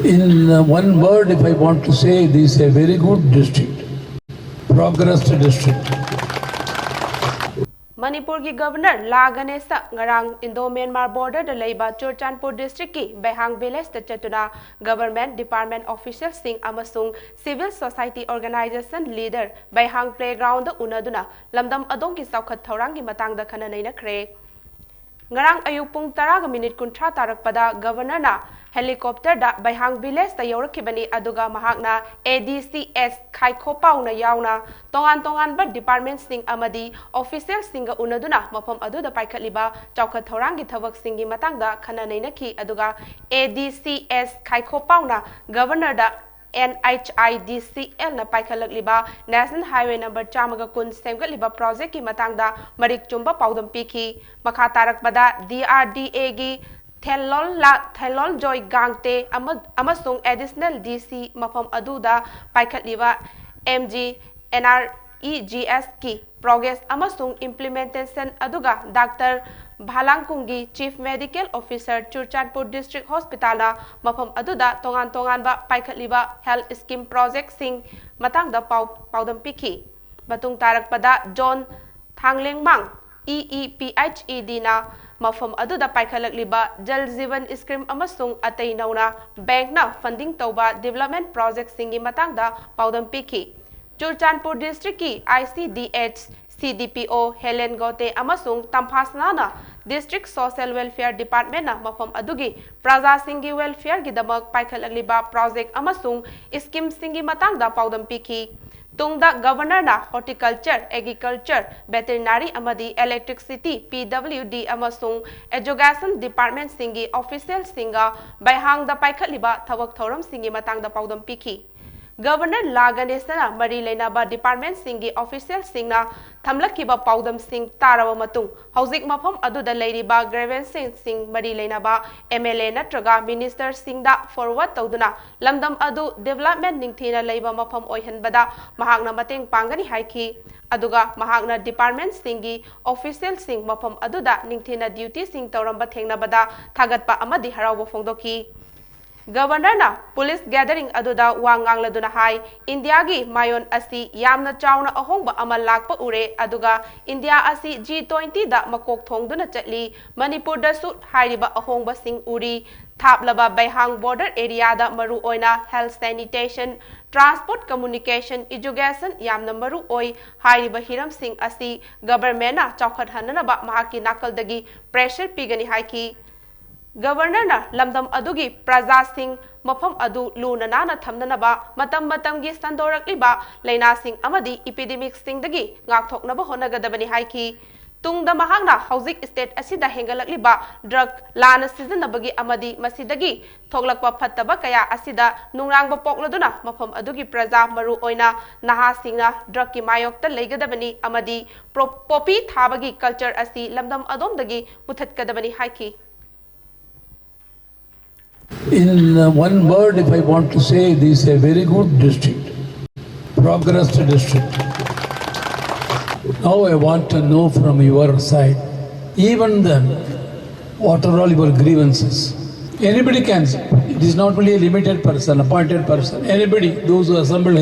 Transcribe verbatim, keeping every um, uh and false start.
In uh, one word, if I want to say, this is a very good district, progressed district. ꯃꯅꯤꯄꯨꯔꯒꯤ governor ꯂꯥ ꯒꯅꯦꯁ ꯉꯔꯥꯡ Indo Myanmar ꯕꯣꯔꯗꯔꯗ ꯂꯩꯕ ꯆꯨꯔꯆꯥꯟꯄꯨꯔ ꯗꯤꯁꯇ꯭ꯔꯤꯛꯀꯤ ꯕꯩꯍꯥꯡ ꯚꯤꯂꯦꯖꯇ ꯆꯠꯇꯨꯅ government department ꯑꯣꯐꯤꯁꯤꯌꯦꯜꯁꯤꯡ ꯑꯃꯁꯨꯡ ꯁꯤꯚꯤꯜ ꯁꯣꯁꯥꯏꯇꯤ ꯑꯣꯔꯒꯅꯥꯏꯖꯦꯁꯟ ꯂꯤꯗꯔ ꯕꯩꯍꯥꯡ ꯄ꯭ꯂꯦꯒ꯭ꯔꯥꯎꯟꯗ ꯎꯅꯗꯨꯅ ꯂꯝꯗꯝ ꯑꯗꯣꯝꯒꯤ ꯆꯥꯎꯈꯠ ꯊꯧꯔꯥꯡꯒꯤ ꯃꯇꯥꯡꯗ ꯈꯟꯅ ꯅꯩꯅꯈ꯭ꯔꯦ꯫ ꯉꯔꯥꯡ ꯑꯌꯨꯛ ꯄꯨꯡ ꯇꯔꯥꯒ ꯃꯤꯅꯤꯠ ꯀꯨꯟꯊ꯭ꯔꯥ ꯇꯥꯔꯛꯄꯗ ꯒꯕꯔꯅꯔꯅ ꯍꯦꯂꯤꯀꯣꯞꯇꯔꯗ ꯕꯩꯍꯥꯡ ꯚꯤꯂꯦꯖꯇ ꯌꯧꯔꯛꯈꯤꯕꯅꯤ꯫ ꯑꯗꯨꯒ ꯃꯍꯥꯛꯅ ꯑꯦ ꯗꯤ ꯁꯤ ꯑꯦꯁ ꯈꯥꯏꯈꯣꯄꯥꯎꯅ ꯌꯥꯎꯅ ꯇꯣꯉꯥꯟ ꯇꯣꯉꯥꯟꯕ ꯗꯤꯄꯥꯔꯠꯃꯦꯟꯠꯁꯤꯡ ꯑꯃꯗꯤ ꯑꯣꯐꯤꯁꯤꯌꯦꯜꯁꯤꯡꯒ ꯎꯅꯗꯨꯅ ꯃꯐꯝ ꯑꯗꯨꯗ ꯄꯥꯏꯈꯠꯂꯤꯕ ꯆꯥꯎꯈꯠ ꯊꯧꯔꯥꯡꯒꯤ ꯊꯕꯛꯁꯤꯡꯒꯤ ꯃꯇꯥꯡꯗ ꯈꯟꯅ ꯅꯩꯅꯈꯤ꯫ ꯑꯗꯨꯒ ꯑꯦ ꯗꯤ C S ꯈꯥꯏꯈꯣꯄꯥꯎꯅ ꯒꯕꯔꯅꯔꯗ and H I D ꯁꯤ ꯑꯦꯜꯅ ꯄꯥꯏꯈꯠꯂꯛꯂꯤꯕ ꯅꯦꯁꯅꯦꯜ ꯍꯥꯏꯋꯦ ꯅꯝꯕꯔ ꯆꯥꯝꯃꯒ ꯀꯨꯟ ꯁꯦꯝꯒꯠꯂꯤꯕ ꯄ꯭ꯔꯣꯖꯦꯛꯀꯤ ꯃꯇꯥꯡꯗ ꯃꯔꯤꯛ ꯆꯨꯝꯕ ꯄꯥꯎꯗꯝ ꯄꯤꯈꯤ꯫ ꯃꯈꯥ ꯇꯥꯔꯛꯄꯗ ꯗꯤ ꯑꯥꯔ ꯗꯤ ꯑꯦꯒꯤ ꯊꯦꯟꯂꯣꯜ ꯂꯥ-, ꯊꯦꯟꯂꯣꯜꯖꯣꯏ ꯒꯥꯡꯇꯦ ꯑꯃ-, ꯑꯃꯁꯨꯡ ꯑꯦꯗꯤꯁꯅꯦꯜ ꯗꯤ ꯁꯤ ꯃꯐꯝ ꯑꯗꯨꯗ ꯄꯥꯏꯈꯠꯂꯤꯕ M G N R E G ꯑꯦꯁꯀꯤ ꯄ꯭ꯔꯣꯒ꯭ꯔꯦꯁ ꯑꯃꯁꯨꯡ ꯏꯝꯄ꯭ꯂꯤꯃꯦꯟꯇꯦꯁꯟ, ꯑꯗꯨꯒ ꯗꯥꯛꯇꯔ ꯚꯥꯂꯥꯡꯀꯨꯡꯒꯤ chief medical officer Churachandpur district ꯍꯣꯁꯄꯤꯇꯥꯜꯅ ꯃꯐꯝ ꯑꯗꯨꯗ ꯇꯣꯉꯥꯟ ꯇꯣꯉꯥꯟꯕ ꯄꯥꯏꯈꯠꯂꯤꯕ ꯍꯦꯜꯊ ꯁ꯭ꯀꯤꯝ ꯄ꯭ꯔꯣꯖꯦꯛꯁꯤꯡ ꯃꯇꯥꯡꯗ ꯄꯥꯎ-, ꯄꯥꯎꯗꯝ ꯄꯤꯈꯤ꯫ ꯃꯇꯨꯡ ꯇꯥꯔꯛꯄꯗ zone ꯊꯥꯡꯂꯦꯡꯃꯥꯡ E E P H E ꯗꯤꯅ ꯃꯐꯝ ꯑꯗꯨꯗ ꯄꯥꯏꯈꯠꯂꯛꯂꯤꯕ ꯖꯜ ꯖꯤꯕꯟ ꯁ꯭ꯀꯤꯝ ꯑꯃꯁꯨꯡ ꯑꯇꯩ ꯅꯧꯅ ꯕꯦꯡꯛꯅ ꯐꯟꯗꯤꯡ ꯇꯧꯕ ꯗꯤꯕꯦꯂꯞꯃꯦꯟꯠ ꯄ꯭ꯔꯣꯖꯦꯛꯁꯤꯡꯒꯤ ꯃꯇꯥꯡꯗ ꯄꯥꯎꯗꯝ ꯄꯤꯈꯤ꯫ ꯆꯨꯔꯆꯥꯟꯄꯨꯔ ꯗꯤꯁꯇ꯭ꯔꯤꯛꯀꯤ ꯑꯥꯏ ꯁꯤ ꯗꯤ ꯑꯦꯆ ꯁꯤ ꯗꯤ ꯄꯤ ꯑꯣ ꯍꯦꯂꯦꯟ ꯒꯣꯇꯦ ꯑꯃꯁꯨꯡ ꯇꯝꯐꯥꯁꯅꯥꯅ ꯗꯤꯁꯇ꯭ꯔꯤꯛ ꯁꯣꯁꯤꯌꯦꯜ ꯋꯦꯜꯐꯤꯌꯔ ꯗꯤꯄꯥꯔꯠꯃꯦꯟꯠꯅ ꯃꯐꯝ ꯑꯗꯨꯒꯤ ꯄ꯭ꯔꯖꯥꯁꯤꯡꯒꯤ ꯋꯦꯜꯐꯤꯌꯔꯒꯤꯗꯃꯛ ꯄꯥꯏꯈꯠꯂꯛꯂꯤꯕ ꯄ꯭ꯔꯣꯖꯦꯛ ꯑꯃꯁꯨꯡ ꯁ꯭ꯀꯤꯝꯁꯤꯡꯒꯤ ꯃꯇꯥꯡꯗ ꯄꯥꯎꯗꯝ ꯄꯤꯈꯤ꯫ ꯇꯨꯡꯗ ꯒꯕꯔꯅꯔꯅ ꯍꯣꯔꯇꯤꯀꯜꯆꯔ, ꯑꯦꯒ꯭ꯔꯤꯀꯜꯆꯔ, ꯚꯦꯇꯦꯔꯤꯅꯥꯔꯤ ꯑꯃꯗꯤ ꯏꯂꯦꯛꯇ꯭ꯔꯤꯁꯤꯇꯤ, ꯄꯤ ꯗꯕ꯭ꯂꯤꯎ ꯗꯤ ꯑꯃꯁꯨꯡ ꯑꯦꯖꯨꯀꯦꯁꯟ ꯗꯤꯄꯥꯔꯠꯃꯦꯟꯠꯁꯤꯡꯒꯤ ꯑꯣꯐꯤꯁꯤꯌꯦꯜꯁꯤꯡꯒ ꯕꯩꯍꯥꯡꯗ ꯄꯥꯏꯈꯠꯂꯤꯕ ꯊꯕꯛ ꯊꯧꯔꯝꯁꯤꯡꯒꯤ ꯃꯇꯥꯡꯗ ꯄꯥꯎꯗꯝ ꯄꯤꯈꯤ꯫ ꯒꯕꯔꯅꯔ ꯂꯥ ꯒꯅꯦꯁꯅ ꯃꯔꯤ ꯂꯩꯅꯕ ꯗꯤꯄꯥꯔꯠꯃꯦꯟꯠꯁꯤꯡꯒꯤ ꯑꯣꯐꯤꯁꯤꯌꯦꯜꯁꯤꯡꯅ ꯊꯝꯂꯛꯈꯤꯕ ꯄꯥꯎꯗꯝꯁꯤꯡ ꯇꯥꯔꯕ ꯃꯇꯨꯡ, ꯍꯧꯖꯤꯛ ꯃꯐꯝ ꯑꯗꯨꯗ ꯂꯩꯔꯤꯕ ꯒ꯭ꯔꯦꯚꯦꯟꯁꯁꯤꯡ ꯃꯔꯤ ꯂꯩꯅꯕ ꯑꯦꯝ ꯑꯦꯜ ꯑꯦ ꯅꯠꯇ꯭ꯔꯒ ꯃꯤꯅꯤꯁꯇꯔꯁꯤꯡꯗ ꯐꯣꯔꯋꯥꯔꯗ ꯇꯧꯗꯨꯅ ꯂꯝꯗꯝ ꯑꯗꯨ ꯗꯤꯕꯦꯂꯞꯃꯦꯟꯠ ꯅꯤꯡꯊꯤꯅ ꯂꯩꯕ ꯃꯐꯝ ꯑꯣꯏꯍꯟꯕꯗ ꯃꯍꯥꯛꯅ ꯃꯇꯦꯡ ꯄꯥꯡꯒꯅꯤ ꯍꯥꯏꯈꯤ꯫ ꯑꯗꯨꯒ ꯃꯍꯥꯛꯅ ꯗꯤꯄꯥꯔꯠꯃꯦꯟꯠꯁꯤꯡꯒꯤ ꯑꯣꯐꯤꯁꯤꯌꯦꯜꯁꯤꯡ ꯃꯐꯝ ꯑꯗꯨꯗ ꯅꯤꯡꯊꯤꯅ ꯗ꯭ꯌꯨꯇꯤꯁꯤꯡ ꯇꯧꯔꯝꯕ ꯊꯦꯡꯅꯕꯗ ꯊꯥꯒꯠꯄ ꯑꯃꯗꯤ ꯍꯔꯥꯎꯕ ꯐꯣꯡꯗꯣꯛꯈꯤ꯫ ꯒꯕꯔꯅꯔꯅ ꯄꯨꯂꯤꯁ ꯒꯦꯗꯔꯤꯡ ꯑꯗꯨꯗ ꯋꯥ ꯉꯥꯡꯂꯗꯨꯅ ꯍꯥꯏ, ꯏꯟꯗꯤꯌꯥꯒꯤ ꯃꯥꯌꯣꯟ ꯑꯁꯤ ꯌꯥꯝꯅ ꯆꯥꯎꯅ ꯑꯍꯣꯡꯕ ꯑꯃ ꯂꯥꯛꯄ ꯎꯔꯦ, ꯑꯗꯨꯒ ꯏꯟꯗꯤꯌꯥ ꯑꯁꯤ ꯖꯤ ꯇ꯭ꯋꯦꯟꯇꯤꯗ ꯃꯀꯣꯛ ꯊꯣꯡꯗꯨꯅ ꯆꯠꯂꯤ꯫ ꯃꯅꯤꯄꯨꯔꯗꯁꯨ ꯍꯥꯏꯔꯤꯕ ꯑꯍꯣꯡꯕꯁꯤꯡ ꯎꯔꯤ꯫ ꯊꯥꯞꯂꯕ ꯕꯩꯍꯥꯡ ꯕꯣꯔꯗꯔ ꯑꯦꯔꯤꯌꯥꯗ ꯃꯔꯨ ꯑꯣꯏꯅ health, sanitation, transport, communication, education ꯌꯥꯝꯅ ꯃꯔꯨ ꯑꯣꯏ꯫ ꯍꯥꯏꯔꯤꯕ ꯍꯤꯔꯝꯁꯤꯡ ꯑꯁꯤ ꯒꯕꯔꯃꯦꯟꯅ ꯆꯥꯎꯈꯠꯍꯟꯅꯅꯕ ꯃꯍꯥꯛꯀꯤ ꯅꯥꯀꯜꯗꯒꯤ ꯄ꯭ꯔꯦꯁꯔ ꯄꯤꯒꯅꯤ ꯍꯥꯏꯈꯤ꯫ ꯒꯕꯔꯅꯔꯅ ꯂꯝꯗꯝ ꯑꯗꯨꯒꯤ ꯄ꯭ꯔꯖꯥꯁꯤꯡ ꯃꯐꯝ ꯑꯗꯨ ꯂꯨꯅ ꯅꯥꯟꯅ ꯊꯝꯅꯅꯕ, ꯃꯇꯝ ꯃꯇꯝꯒꯤ ꯁꯟꯗꯣꯔꯛꯂꯤꯕ ꯂꯥꯏꯅꯥꯁꯤꯡ ꯑꯃꯗꯤ ꯏꯄꯤꯗꯦꯃꯤꯛꯁꯤꯡꯗꯒꯤ ꯉꯥꯛꯊꯣꯛꯅꯕ ꯍꯣꯠꯅꯒꯗꯕꯅꯤ ꯍꯥꯏꯈꯤ꯫ ꯇꯨꯡꯗ ꯃꯍꯥꯛꯅ ꯍꯧꯖꯤꯛ ꯁ꯭ꯇꯦꯠ ꯑꯁꯤꯗ ꯍꯦꯟꯒꯠꯂꯛꯂꯤꯕ ꯗ꯭ꯔꯒ ꯂꯥꯟꯅ ꯁꯤꯖꯤꯟꯅꯕꯒꯤ ꯑꯃꯗꯤ ꯃꯁꯤꯗꯒꯤ ꯊꯣꯛꯂꯛꯄ ꯐꯠꯇꯕ ꯀꯌꯥ ꯑꯁꯤꯗ ꯅꯨꯡꯅꯥꯡꯕ ꯄꯣꯛꯂꯗꯨꯅ ꯃꯐꯝ ꯑꯗꯨꯒꯤ ꯄ꯭ꯔꯖꯥ, ꯃꯔꯨ ꯑꯣꯏꯅ ꯅꯍꯥꯁꯤꯡꯅ ꯗ꯭ꯔꯒꯀꯤ ꯃꯥꯌꯣꯛꯇ ꯂꯩꯒꯗꯕꯅꯤ ꯑꯃꯗꯤ ꯄ꯭ꯔꯣ-, ꯄꯣꯄꯤ ꯊꯥꯕꯒꯤ ꯀꯜꯆꯔ ꯑꯁꯤ ꯂꯝꯗꯝ ꯑꯗꯣꯝꯗꯒꯤ ꯃꯨꯊꯠꯀꯗꯕꯅꯤ ꯍꯥꯏꯈꯤ꯫ In uh, one word, if I want to say, this is a very good district, progress district. Now I want to know from your side, even then, what are all your grievances? Anybody can, it is not only a limited person, appointed person, anybody, those who assemble